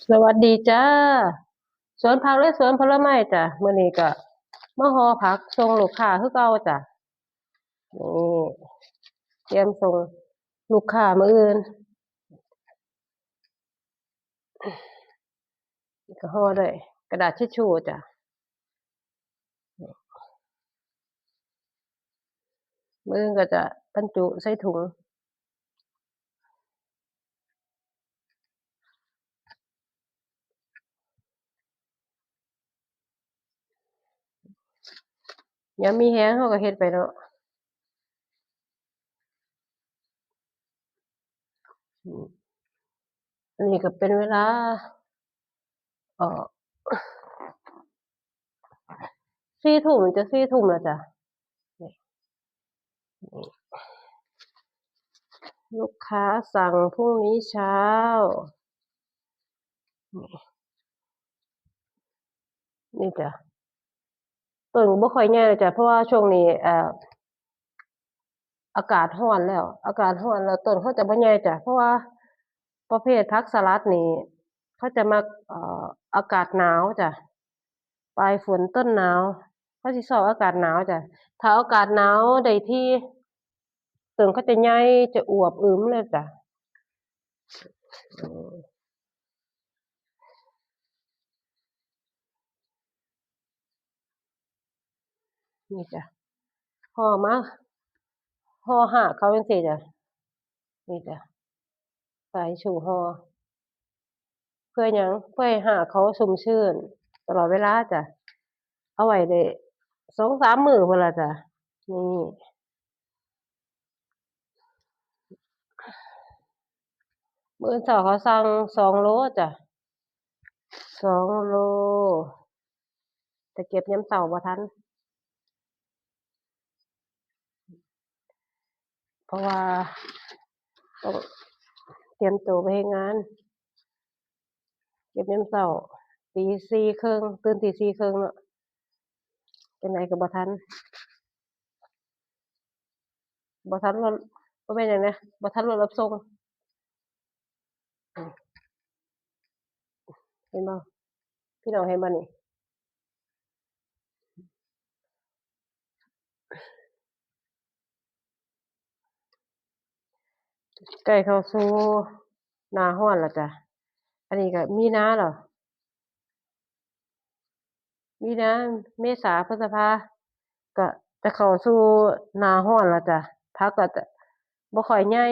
ສະຫວັດດີຈ້າ ສວນຜັກ ແລະ ສວນຜົນລະໄມ້ຈ້າ. ມື້ນີ້ກະມາຫໍ່ຜັກສົ່ງລູກຄ້າຄືເກົ່າຈ້າ. ນີ້ ກຽມສົ່ງລູກຄ້າມື້ອື່ນ. ນີ້ກະຫໍ່ດ້ວຍກະດາດທິດຊູ່ຈ້າ. ມື້ອື່ນກະຈະບັນຈຸໃສ່ຖົງ. ຍາມມີແຮງເຮົາກະເຮັດໄປເນາະ. ອັນນີ້ກະເປັນເວລາ ເອີ ສີ່ທຸ່ມ ຈະສີ່ທຸ່ມແລ້ວຈ້າ. ນີ້ ນີ້ ລູກຄ້າສັ່ງ ພລຸ່ງນີ້ເຊົ້າ. ນີ້ ນີ້ຈ້າ ຕົ້ນກະບໍ່ຄ່ອຍໃຫຍ່ແລ້ວຈ້າ ເພາະວ່າຊ່ວງນີ້ ເອີ ອາກາດຮ້ອນແລ້ວ ອາກາດຮ້ອນແລ້ວ ຕົ້ນເຂົາຈະບໍ່ໃຫຍ່ຈ້າ ເພາະວ່າປະເພດຜັກສະຫຼັດນີ້ ເຂົາຈະມັກ ເອີ ອາກາດໜາວຈ້າ ປາຍຝົນຕົ້ນໜາວ ເຂົາຊິຊອບອາກາດໜາວຈ້າ. ຖ້າອາກາດໜາວໄດ້ທີ່ ຕົ້ນເຂົາຈະໃຫຍ່ ຈະອວບອຶມເລີຍຈ້າ. ນີ້ຈ້າ ຫໍ່ມາ ຫໍ່ຮາກເຂົາຈັ່ງຊີ້ຈ້າ. ນີ້ຈ້າ ສາຍຊູ່ຫໍ່ ເພື່ອຫຍັງ? ເພື່ອໃຫ້ຮາກເຂົາຊຸ່ມຊື່ນຕະຫຼອດເວລາຈ້າ. ເອົາໄວ້ໄດ້ສອງສາມມື້ພຸ້ນລະຈ້າ. ນີ້ ມື້ເຊົ້າເຂົາສັ່ງສອງໂລຈ້າ ສອງໂລ ແຕ່ເກັບຍາມເຊົ້າບໍ່ທັນ ເພາະວ່າຕ້ອງຕຽມໂຕໄປເຮັດງານ. ເກັບຍາມເຊົ້າ ຕີສີ່ເຄິ່ງ ຕື່ນຕີສີ່ເຄິ່ງເນາະ ຈັ່ງໃດກະບໍ່ທັນ ບໍ່ທັນລົດ ບໍ່ແມ່ນຫຍັງນະ ບໍ່ທັນລົດຮັບສົ່ງ. ເຫັນບໍ່ ພີ່ນ້ອງເຫັນບໍ່ນີ້? ໃກ້ເຂົ້າສູ່ໜ້າຮ້ອນແລ້ວຈ້າ. ອັນນີ້ກະມີນາແລ້ວ ມີນາ ເມສາ ພຶດສະພາ ກະຈະເຂົ້າສູ່ໜ້າຮ້ອນແລ້ວຈ້າ. ຜັກກະຈະບໍ່ຄ່ອຍໃຫຍ່